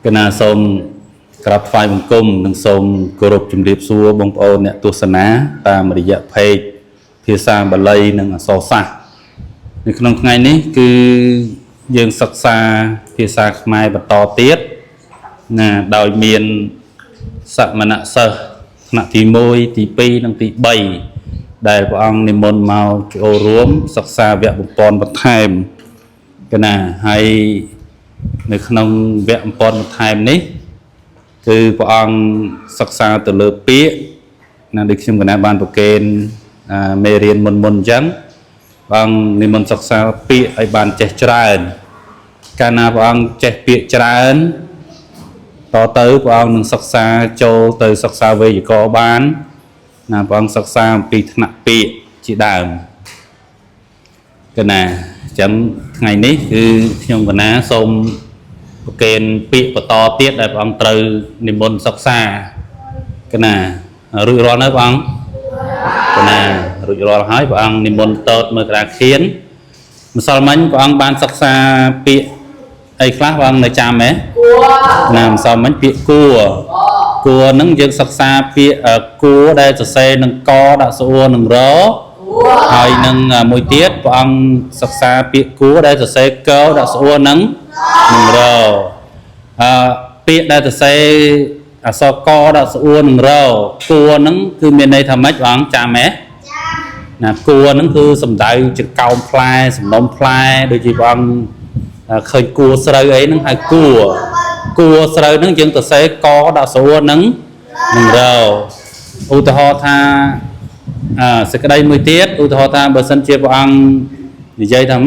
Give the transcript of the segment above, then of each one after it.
កណាសូមក្រាបថ្វាយបង្គំនិងសូមគោរពជម្រាបសួរបងប្អូនអ្នកទស្សនាតាមរយៈ page ភាសាបាលីនិងអក្សរសាស្ត្រនៅក្នុងថ្ងៃនេះគឺយើងសិក្សាភាសាខ្មែរបន្តទៀតណាដោយមានសមណសិស្សថ្នាក់ទី1ទី2និងទី3ដែលព្រះអង្គនិមន្តមកចូលរួមសិក្សាវគ្គបំពន់បន្ថែមកណាហើយនៅក្នុងវគ្គបំពន់បន្ថែមនេះគឺព្រះអង្គសិក្សាទៅលើពាក្យណាដូចខ្ញុំកណាបានប្រកេនមេរៀនមុនមុនអញ្ចឹងព្រះអង្គនិមន្តសិក្សាពាក្យឲ្យបានចេះច្រើនកាលណាព្រះអង្គចេះពាក្យច្រើនតទៅព្រះអង្គនឹងសិក្សាចូលទៅសិក្សាវេយ្យាករណ៍បានណាព្រះអង្គសិក្សាអំពីថ្នាក់ពាក្យជាដើមកណាអញ្ចឹងថ្ងៃនេះគឺខ្ញុំកណាសូមប្រកេនពាក្យបន្តទៀតដែលព្រះអង្គត្រូវនិមន្តសិក្សាកណារួចរាល់នៅព្រះអង្គកណារួចរាល់ហើយព្រះអង្គនិមន្តតតមើលក្តារខៀនម្សិលមិញព្រះអង្គបានសិក្សាពាក្យអីខ្លះព្រះអង្គនៅចាំទេ គួរ ណាម្សិលមិញពាក្យគួរគួរហ្នឹងយើងសិក្សាពាក្យគួរដែលសរសេរនឹងកដាក់ស្អួរនឹងរហើយនឹងមួយទៀតព្រះអង្គសិក្សាពាក្យគួរដែលសរសេរកដាក់ស្អួរនឹងនឹងរអឺពាក្យដែលសរសេរអក្សរកដាក់ស្អួរនឹងរគួរហ្នឹងគឺមានន័យថាម៉េចព្រះអង្គចាំទេណាគួរហ្នឹងគឺសំដៅចង្កោមផ្លែសំណុំផ្លែដូចជាព្រះអង្គឃើញគួរស្រូវអីហ្នឹងហៅគួរគួរស្រូវហ្នឹងយើងទៅសេកដាក់ស្រួលហ្នឹងនឹងរឧទាហរណ៍ថាអឺសេចក្តីមួយទៀតឧទាហរណ៍ថាបើសិនជាព្រះអង្គនិយាយថា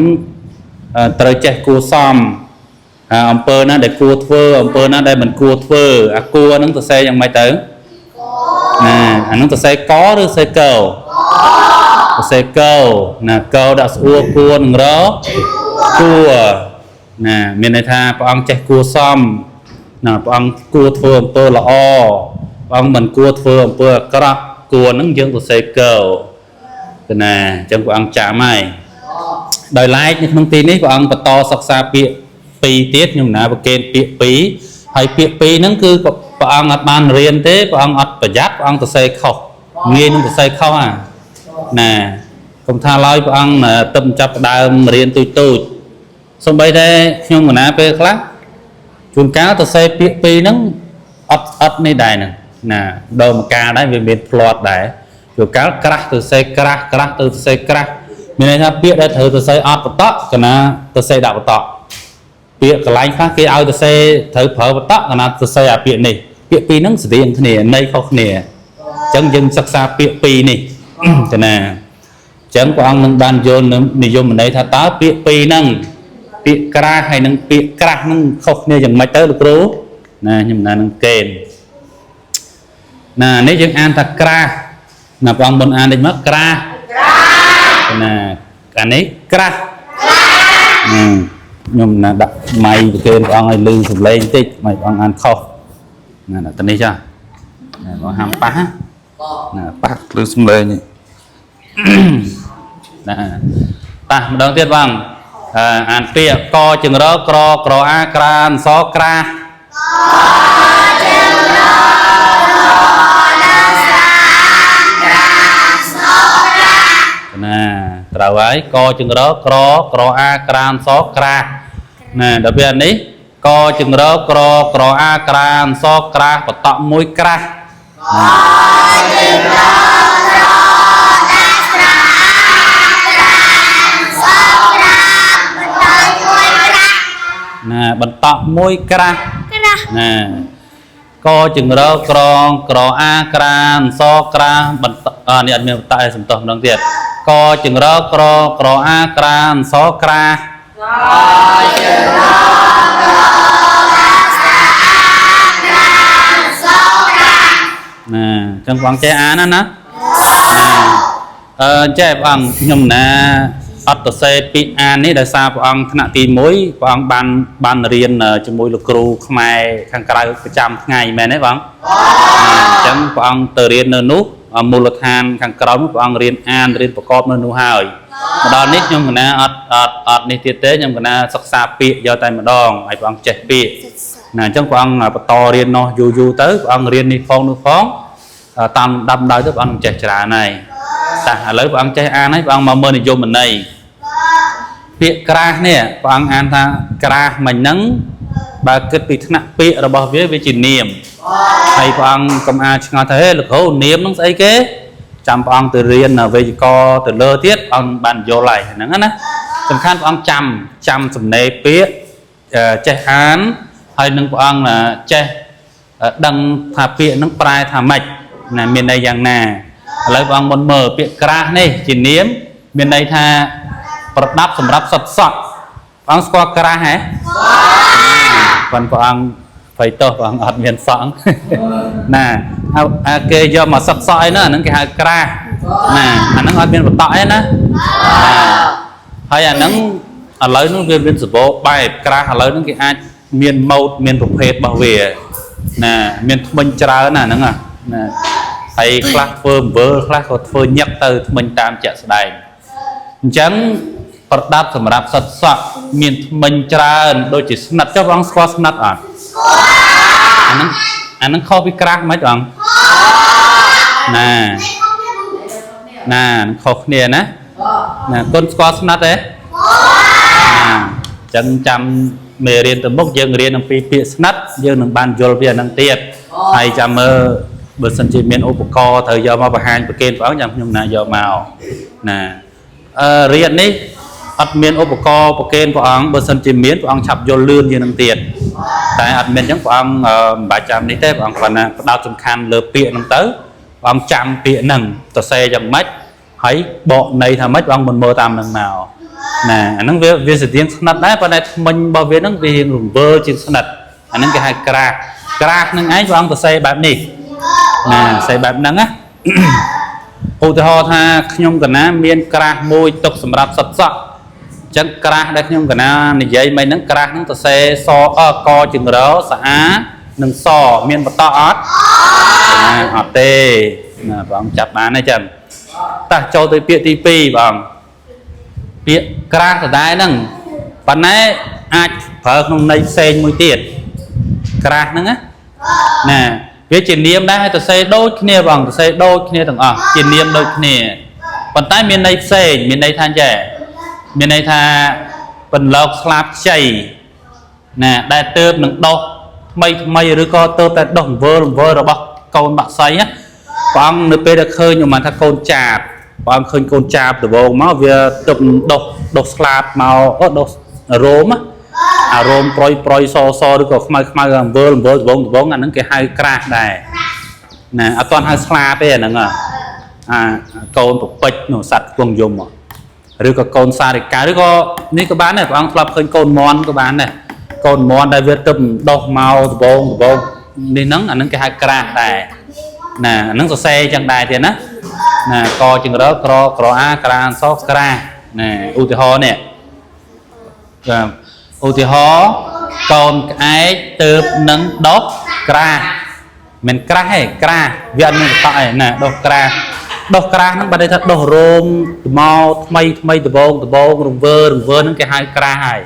ត្រូវចេះគួរសមអំពើណាដែលគួរធ្វើអំពើណាដែលមិនគួរធ្វើអាគួរហ្នឹងទៅសេយ៉ាងម៉េចទៅណាអាហ្នឹងទៅសេកឬសេកទៅសេកណាកដាក់ស្អួរគួរនឹងរគួរណាមានន័យថាព្រះអង្គចេះគួរសមណាព្រះអង្គគួរធ្វើអំពើល្អព្រះអង្គមិនគួរធ្វើអំពើអាក្រក់គួរហ្នឹងយើងទៅសេកទៅណាអញ្ចឹងព្រះអង្គចាំហើយដោយឡែកនៅក្នុងទីនេះព្រះអង្គបន្តសិក្សាពាក្យពីរទៀតខ្ញុំណាប្រកេនពាក្យពីរហើយពាក្យពីរហ្នឹងគឺព្រះអង្គអត់បានរៀនទេព្រះអង្គអត់ប្រយ័ត្នព្រះអង្គទៅសេខុសងាយនឹងទៅសេខុសអាណាកុំថាឡើយព្រះអង្គទឹកចាប់ដើមរៀនទូចទូចសំបីតែខ្ញុំកណាពេលខ្លះជួនកាលទៅសេពាក្យពីរហ្នឹងអត់អត់នេះដែរហ្នឹងណាដងមកកាដែរវាមានផ្លាត់ដែរជួនកាលក្រាស់ទៅសេក្រាស់ក្រាស់ទៅសេក្រាស់មានន័យថាពាក្យដែលត្រូវទៅសេអត់បតក់កណាទៅសេដាក់បតក់ពាក្យកន្លែងខ្លះគេឲ្យទៅសេត្រូវប្រើបតក់កណាទៅសេអាពាក្យនេះពាក្យពីរហ្នឹងស្តៀងគ្នាន័យខុសគ្នាអញ្ចឹងយើងសិក្សាពាក្យពីរនេះកណាអញ្ចឹងព្រះអង្គនឹងបានយល់និយមន័យថាតើពាក្យពីរហ្នឹងពាក្យក្រាស់ហើយនឹងពាក្យក្រាស់ហ្នឹងខុសគ្នាយ៉ាងម៉េចទៅលោកគ្រូណាខ្ញុំណានឹងកេនណានេះយើងអានថាក្រាស់ណាព្រះអង្គមុនអានតិចមកក្រាស់ណាអានេះក្រាស់ខ្ញុំណាដាក់ម៉ៃប្រកេនព្រះអង្គឲ្យលឺសំឡេងតិចម៉ៃព្រះអង្គអានខុសណាដាក់ទៅនេះចាណាបងហាមប៉ះណាប៉ះលឺសំឡេងនេះណាប៉ះម្ដងទៀតបងអានពាក្យកចង្រក្រក្រអាក្រានសក្រាស់ណាត្រូវហើយកចង្រក្រក្រអាក្រានសក្រាស់ណាដល់ពេលនេះកចង្រក្រក្រអាក្រានសក្រាស់បតក់មួយក្រាស់ណាបន្តក់មួយក្រាស់ ក្រាស់ ណាកចង្រក្រងក្រអាក្រានសក្រាស់បន្តនេះអត់មានបន្តឲ្យសំទោសម្ដងទៀតកចង្រក្រក្រអាក្រានសក្រាស់ណាអញ្ចឹងបងចេះអានណាណាអឺចេះព្រះអង្គខ្ញុំណាអត់ទៅសេពាក្យអាននេះដោយសារព្រះអង្គថ្នាក់ទី1ព្រះអង្គបានរៀនជាមួយលោកគ្រូខ្មែរខាងក្រៅប្រចាំថ្ងៃមែនទេបងអញ្ចឹងព្រះអង្គទៅរៀននៅនោះមូលដ្ឋានខាងក្រោមព្រះអង្គរៀនអានរៀនប្រកបនៅនោះហើយមកដល់នេះខ្ញុំកណាអត់អត់អត់នេះទៀតទេខ្ញុំកណាសិក្សាពាក្យយកតែម្ដងឲ្យព្រះអង្គចេះពាក្យ ណាអញ្ចឹងព្រះអង្គបន្តរៀននោះយូរយូរទៅព្រះអង្គរៀននេះផងនោះផងតាមដាប់ដោយទៅព្រះអង្គចេះច្រើនហើយតាឥឡូវព្រះអង្គចេះអានហើយព្រះអង្គមកមើលនិយមន័យពាក្យក្រាស់នេះព្រះអង្គអានថាក្រាស់មិញហ្នឹងបើគិតពីថ្នាក់ពាក្យរបស់វាវាជានាមហើយព្រះអង្គកុំអាឆ្ងល់ថាហេលោកគ្រូនាមហ្នឹងស្អីគេចាំព្រះអង្គទៅរៀនវេយ្យាករណ៍ទៅលើទៀតព្រះអង្គបានយល់ហើយហ្នឹងណាសំខាន់ព្រះអង្គចាំសំណេរពាក្យចេះអានហើយនឹងព្រះអង្គចេះដឹងថាពាក្យហ្នឹងប្រែថាម៉េចណាមានន័យយ៉ាងណាឥឡូវព្រះអង្គមុនមើលពាក្យក្រាស់នេះជានាមមានន័យថាប្រដាប់សម្រាប់សិតសក់ព្រះអង្គស្គាល់ក្រាស់ហ៎ប៉ុន្តែព្រះអង្គភ័យទោសព្រះអង្គអត់មានសក់ណាគេយកមកសិតសក់អីណាអាហ្នឹងគេហៅក្រាស់ណាអាហ្នឹងអត់មានបន្តក់អីណាហើយអាហ្នឹងឥឡូវហ្នឹងវាមានសម្បូរបែបក្រាស់ឥឡូវហ្នឹងគេអាចមានម៉ូដមានប្រភេទរបស់វាណាមានថ្មិញច្រើនណាហ្នឹងណាហើយខ្លះធ្វើអំបិលខ្លះក៏ធ្វើញឹកទៅថ្មិញតាមជាក់ស្ដែងអញ្ចឹងប្រដាប់សម្រាប់សិតសក់មានថ្មិញច្រើនដូចជាស្និតចុះបងស្គាល់ស្និតអត់ស្គាល់អាហ្នឹងខុសពីក្រាស់មិនបងណាណាខុសគ្នាណាណាគុណស្គាល់ស្និតទេណាអញ្ចឹងចាំមេរៀនទៅមុខយើងរៀនអំពីពាក្យស្និតយើងនឹងបានយល់ពីអាហ្នឹងទៀតហើយចាំមើលបើសិនជាមានឧបករណ៍ត្រូវយកមកបង្ហាញប្រគេនព្រះអង្គចាំខ្ញុំណាយកមកណារៀននេះអត់មានឧបករណ៍ប្រគេនព្រះអង្គបើសិនជាមានព្រះអង្គឆាប់យល់លឿនជាងនឹងទៀតតែអត់មានអញ្ចឹងព្រះអង្គមិនបាច់ចាំនេះទេព្រះអង្គគ្រាន់តែផ្ដោតសំខាន់លើពាក្យហ្នឹងទៅព្រះអង្គចាំពាក្យហ្នឹងសរសេរយ៉ាងម៉េចហើយបកន័យថាម៉េចព្រះអង្គមិនមើលតាមហ្នឹងមកណាអាហ្នឹងវាស្ទៀងស្និតដែរប៉ុន្តែថ្មិញរបស់វាហ្នឹងវារៀងរង្វើជាងស្និតអាហ្នឹងគេហៅក្រាស់ក្រាស់ហ្នឹងឯងព្រះអង្គសរសេរបែបនេះណាសរសេរបែបហ្នឹងណាឧទាហរណ៍ថាខ្ញុំកណាមានក្រាស់មួយទុកសម្រាប់សិតសក់អញ្ចឹងក្រាស់ដែលខ្ញុំកណានិយាយមិញហ្នឹងក្រាស់ហ្នឹងសរសេរសអកជាងរស្អានិងសមានបន្តអត់ណាអត់ទេណាព្រះអង្គចាប់បានហើយចឹងតោះចូលទៅពាក្យទី2ព្រះអង្គពាក្យក្រាស់ដដែលហ្នឹងប៉ុន្តែអាចប្រើក្នុងន័យផ្សេងមួយទៀតក្រាស់ហ្នឹងណាណាវាជានាមដែរហើយសរសេរដូចគ្នាបងសរសេរដូចគ្នាទាំងអស់ជានាមដូចគ្នាប៉ុន្តែមានន័យផ្សេងមានន័យថាចេះមានន័យថាបន្លកស្លាបខ្ចីណាដែលទៅនឹងដោះថ្មីថ្មីឬក៏ទៅតែដោះរង្វើរបស់កូនបាក់សីណាព្រះអង្គនៅពេលដែលឃើញឧមាថាកូនចាបព្រះអង្គឃើញកូនចាបដំបូងមកវាទៅដោះស្លាបមកដោះរោមអារោមប្រយសសឬក៏ខ្មៅខ្មៅរង្វើរដំបូងអាហ្នឹងគេហៅក្រាស់ដែរណាអត់ទាន់ហៅស្លាបទេអាហ្នឹងអាកូនពពេចនោះសត្វគង់យំឬក៏កូនសារិកាឬក៏នេះក៏បានដែរព្រះអង្គធ្លាប់ឃើញកូនមន់ក៏បានដែរកូនមន់ដែលវាទៅដោះមកដំបូងនេះហ្នឹងអាហ្នឹងគេហៅក្រាស់ដែរណាអាហ្នឹងសរសេរចឹងដែរទៀតណាណាកចង្រើក្រក្រអាក្រានសក្រាស់ណាឧទាហរណ៍នេះបាទឧទាហរណ៍កូនក្អែកទៅនឹងដោះក្រាស់មិនក្រាស់ទេក្រាស់វាអត់មានបន្តឯណាដោះក្រាស់ដោះក្រាស់ហ្នឹងបើន័យថាដោះរោមមកថ្មីថ្មីដំបូងរង្វើហ្នឹងគេហៅក្រាស់ហើយ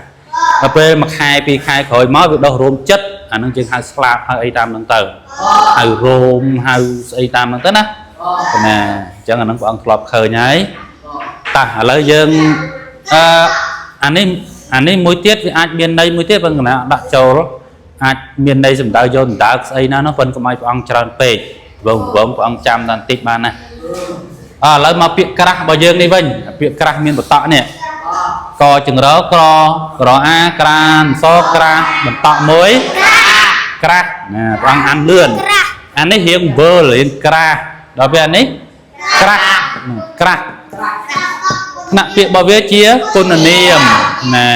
ដល់ពេលមួយខែពីរខែក្រោយមកវាដោះរោមចិត្តអាហ្នឹងយើងហៅស្លាបហៅអីតាមហ្នឹងទៅហៅរោមហៅស្អីតាមហ្នឹងទៅណាណាអញ្ចឹងអាហ្នឹងព្រះអង្គធ្លាប់ឃើញហើយតោះឥឡូវយើងអានេះមួយទៀតវាអាចមានន័យមួយទៀតប៉ុន្តែដាក់ចូលអាចមានន័យសំដៅយកដណ្ដើកស្អីណានោះប៉ុន្តែកុំឲ្យព្រះអង្គច្រើនពេកវងព្រះអង្គចាំតែបន្តិចបានណាឥឡូវមកពាក្យក្រាស់របស់យើងនេះវិញពាក្យក្រាស់មានបន្តក់នេះកចង្រើក្រក្រអាក្រានសក្រាស់បន្តក់មួយក្រាស់ណាព្រះអង្គអានលឿនអានេះរៀងវើលរៀងក្រាស់ដល់ពេលអានេះក្រាស់ក្រាស់ថ្នាក់ពាក្យរបស់វាជាគុណនាមណា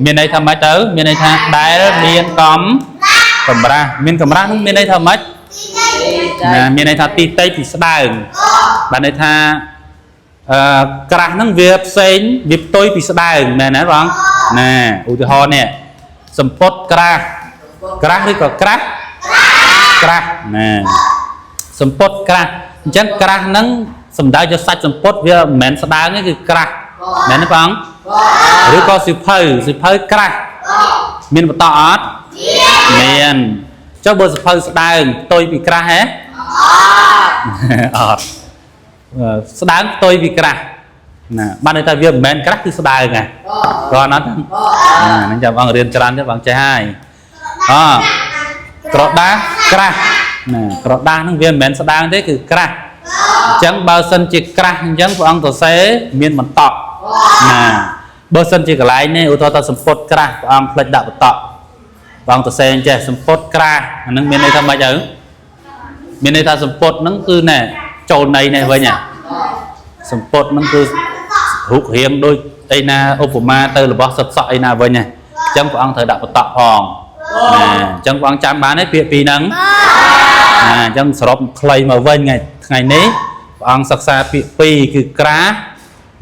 មានន័យថាម៉េចទៅមានន័យថាដែលមានកំកម្រាស់មានកម្រាស់នោះមានន័យថាម៉េចណាមានន័យថាទីតីពីស្ដើងបានន័យថាក្រាស់ហ្នឹងវាផ្សេងវាផ្ទុយពីស្ដើងមែនទេបងណាឧទាហរណ៍នេះសម្ពុតក្រាស់ក្រាស់ឬក៏ក្រាស់ក្រាស់ណាសម្ពុតក្រាស់អញ្ចឹងក្រាស់ហ្នឹងសំដៅយកសាច់សម្ពុតវាមិនមែនស្ដើងទេគឺក្រាស់មែនទេបងឬក៏សិភៅក្រាស់ មានបន្តអត់មានចុះបើសភៅស្ដើងផ្ទុយពីក្រាស់ហ៎អត់ស្ដើងផ្ទុយពីក្រាស់ណាបានន័យថាវាមិនមែនក្រាស់គឺស្ដើងហ៎គាត់អត់ណាហ្នឹងចាំអង្គរៀនច្រើនទេបងចេះហើយអក្រដាសក្រាស់ណាក្រដាសហ្នឹងវាមិនមែនស្ដើងទេគឺក្រាស់អញ្ចឹងបើសិនជាក្រាស់អញ្ចឹងព្រះអង្គសរសេរមានបន្តក់ណាបើសិនជាកន្លែងនេះឧទាហរណ៍ថាសម្ពុតក្រាស់ព្រះអង្គផ្លិចដាក់បន្តក់ព្រះអង្គសរសេរអញ្ចេះសម្ពុតក្រាស់អាហ្នឹងមានន័យថាម៉េចទៅមានន័យថាសម្ពុតហ្នឹងគឺណែចូលន័យនេះវិញហ่ะសម្ពុតហ្នឹងគឺរូបរាងដូចអីណាឧបមាទៅរបស់សិតសក់អីណាវិញហ៎អញ្ចឹងព្រះអង្គត្រូវដាក់បន្តក់ផងណាអញ្ចឹងព្រះអង្គចាំបានទេពាក្យពីរហ្នឹងណាអញ្ចឹងសរុបខ្លីមកវិញថ្ងៃនេះព្រះអង្គសិក្សាពាក្យពីរគឺក្រាស់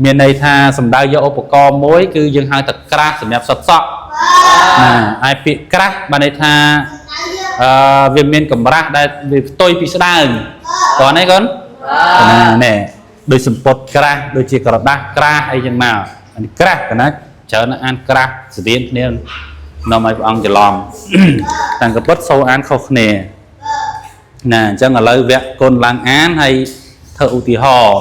មានន័យថាសំដៅយកឧបករណ៍មួយគឺយើងហៅថាក្រាស់សម្រាប់សិតសក់ណាហើយពាក្យក្រាស់បានន័យថាវាមានកម្រាស់ដែលវាផ្ទុយពីស្ដើងតោះនេះកូនណានេះដូចសម្ពុតក្រាស់ដូចជាក្រដាសក្រាស់អីចឹងមកអានេះក្រាស់កណាច្រើនអានក្រាស់ស្រៀងគ្នានាំឲ្យព្រះអង្គច្រឡំតាំងកពុតសូអានខុសគ្នាណាអញ្ចឹងឥឡូវវគ្គគុណឡើងអានហើយធ្វើឧទាហរណ៍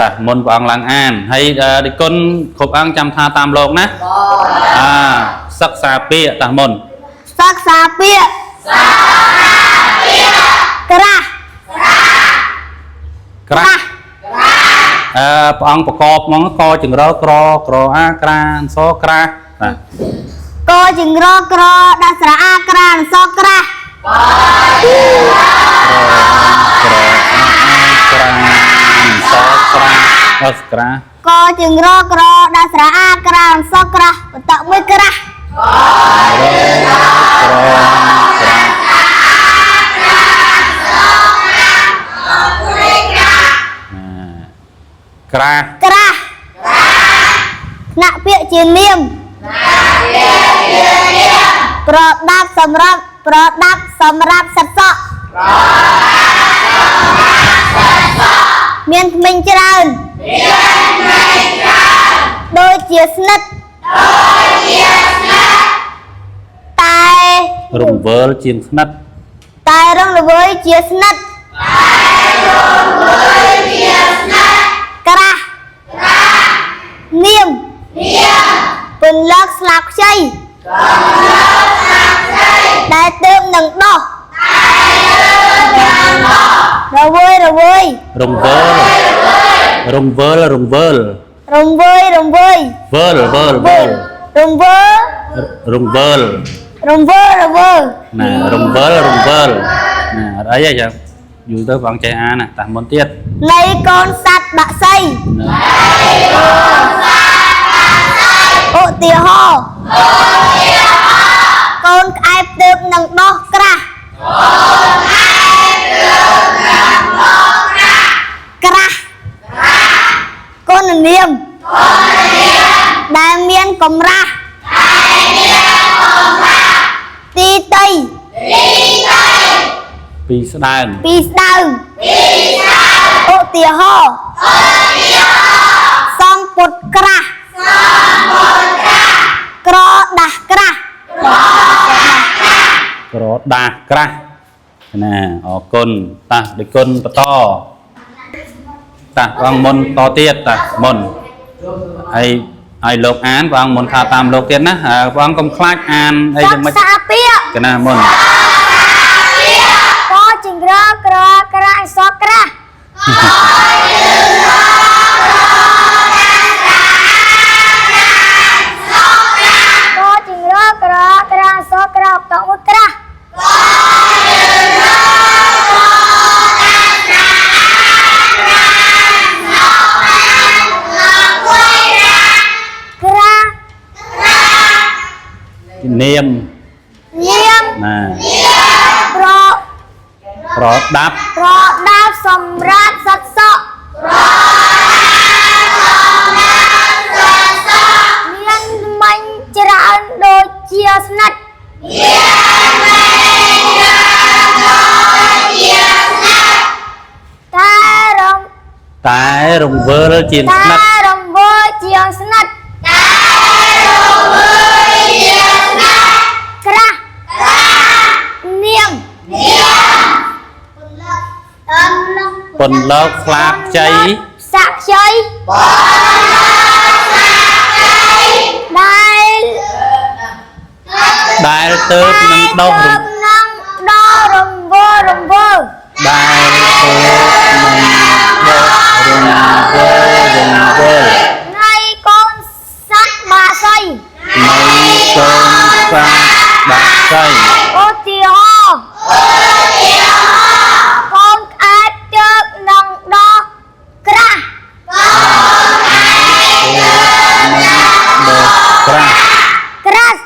តាមុនព្រះអង្គឡើងអានហើយដូចគុណគ្រប់អង្គចាំថាតាមលោកណាសិក្សាពាក្យតាមុន សិក្សាពាក្យក្រាស់ ក្រាស់ព្រះអង្គប្រកបហ្មងកចង្រក្រក្រអាក្រាអសក្រាស់បាទ កចង្រក្រដាក់ស្រៈអាក្រាអសក្រាស់ ក្រអាក្រាអសក្រាស់អសក្រាស់ កចង្រក្រដាក់ស្រៈអាក្រាអសក្រាស់បន្តមួយក្រាស់ ក្រក្រាស់ក្រាស់ ក្រាស់ថ្នាក់ពាក្យជានាមប្រដាប់សម្រាប់ប្រដាប់សម្រាប់សិតសក់មានធ្មេញច្រើនដូចជាស្និតតែ រង្វើលជាងស្និត តែរងល្វើយជាស្និតក្រាស់នាមពន្លកស្លាបខ្ចីដែលទើបនឹងដោះរវើយរវើយ រង្វើលរង្វើលរង្វើល រង្វើយរង្វើយ វើលវើលវើល រង្វើ រង្វើល រង្វើរវើ ណារង្វើលរង្វើលណាអត់អីទេចាំយូរទៅបងចេះអានណាតាមុនទៀត នៃកូនសត្វបក្សីឧទាហរណ៍កូនក្អែបទើបនឹងដោះក្រាស់ក្រាស់គុណនាមដែលមានកម្រាស់ទីតី ពីស្ដើង ពីស្ដើងឧទាហរណ៍សំពុតក្រាស់ក្រដាស់ក្រាស់ ក្រដាសក្រាស់ណាអរគុណតាដូចគុណបន្តតាបងមុនតទៀតតាមុនហើយឲ្យលោកអានបងមុនថាតាមលោកទៀតណាបងកុំខ្លាចអានអី សិ យ៉ាងម៉េច ក្សាពាក្យ កណាមុន កចង្រក្រក្រាស់អសក្រាស់កចង្រក្រក្រាស់អសក្រាស់តមួយក្រាស់ក្រាស់ នាម នាម ណា ប្រ ប្រដាប់ ប្រដាប់សម្រាប់សត្វសក់មានមិញច្រើនដូចជាស្និតតែរង តែរង្វើលជាងស្និត តែរង្វើជាងស្និត ពន្លកស្លាបខ្ចី សាក់ខ្ចីដែល ដែលទៅនឹងដោះរំ នឹងដោះរង្វើរង្វើ ដែលទៅនឹងដោះរង្វើរង្វើ នៃកូនសត្វបាសី នៃកូនសត្វបាសី ឧទាហរណ៍កូនក្អែកជើកនឹងដោះក្រាស់ នឹងដោះក្រាស់ ក្រាស់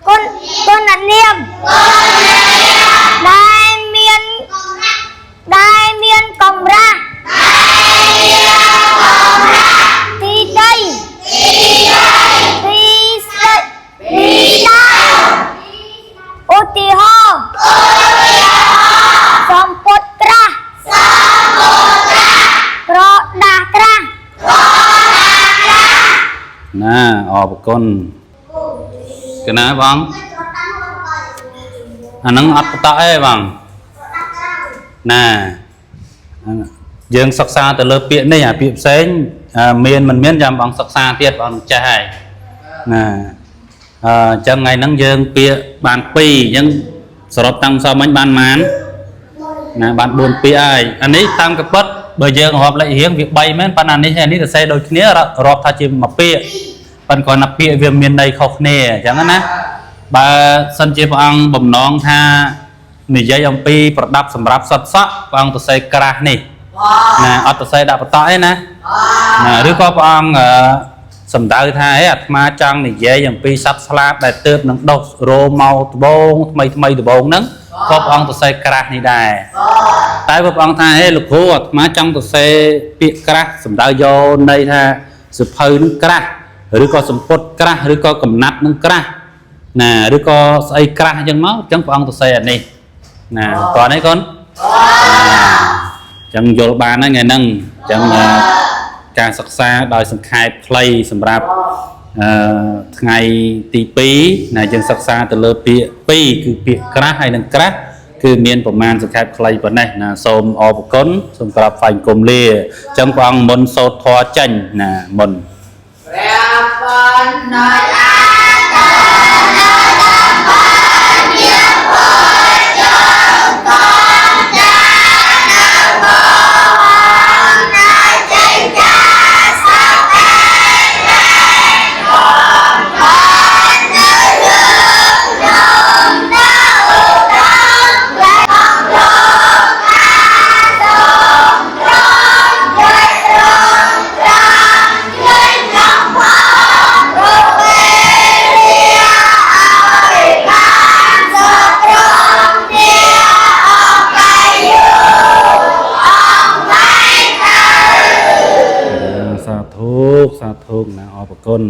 គុណគុណនាមដែលមានដែលមានកម្រាស់ទីដីទីស្ដីទីដៅឧទាហរណ៍សម្ពុតក្រាស់ក្រដាស់ក្រាស់ ណាអរគុណកណាបងអាហ្នឹងអត់បតក់ទេបងណាយើងសិក្សាទៅលើពាក្យនេះអាពាក្យផ្សេងមានមិនមានចាំបងសិក្សាទៀតបងចេះហើយណាអញ្ចឹងថ្ងៃហ្នឹងយើងពាក្យបាន2អញ្ចឹងសរុបតាំងសមិញបានប៉ុន្មានណាបាន4ពាក្យហើយអានេះតាមកពិតបើយើងរាប់លេខរៀងវា3មែនប៉ុន្តែនេះនេះសរសេរដូចគ្នារាប់ថាជាមួយពាក្យប៉ុន្តែគ្រាន់តែពាក្យវាមានន័យខុសគ្នាអញ្ចឹងណាបើសិនជាព្រះអង្គបំណងថានិយាយអំពីប្រដាប់សម្រាប់សត្វសក់ព្រះអង្គសរសេរក្រាស់នេះណាអត់សរសេរដាក់បន្តទេណាណាឬក៏ព្រះអង្គសំដៅថាអីអាត្មាចង់និយាយអំពីសត្វស្លាបដែលទើបនឹងដុះរោមមកដបងថ្មីថ្មីដបងហ្នឹងក៏ព្រះអង្គសរសេរក្រាស់នេះដែរតែព្រះអង្គថាហេលោកគ្រូអាត្មាចង់សរសេរពាក្យក្រាស់សំដៅយកន័យថាសភៅនឹងក្រាស់ឬក៏សម្ពុតក្រាស់ឬក៏កំណាត់នឹងក្រាស់ណាឬក៏ស្អីក្រាស់អញ្ចឹងមកអញ្ចឹងព្រះអង្គសរសេរអានេះណាតោះនេះកូនអញ្ចឹងយល់បានហើយថ្ងៃហ្នឹងអញ្ចឹងការសិក្សាដោយសង្ខេបខ្លីសម្រាប់ថ្ងៃទី2ណាយើងសិក្សាទៅលើពាក្យ2គឺពាក្យក្រាស់ហើយនិងក្រាស់គឺមានប្រមាណសង្ខេបខ្លីប៉ុណ្ណេះណាសូមអរគុណសូមក្រាបថ្វាយបង្គំលាអញ្ចឹងព្រះអង្គមុនសូត្រធម៌ចេញណាមុន ព្រះបណ្ណា សាធុសាធុណាអរគុណ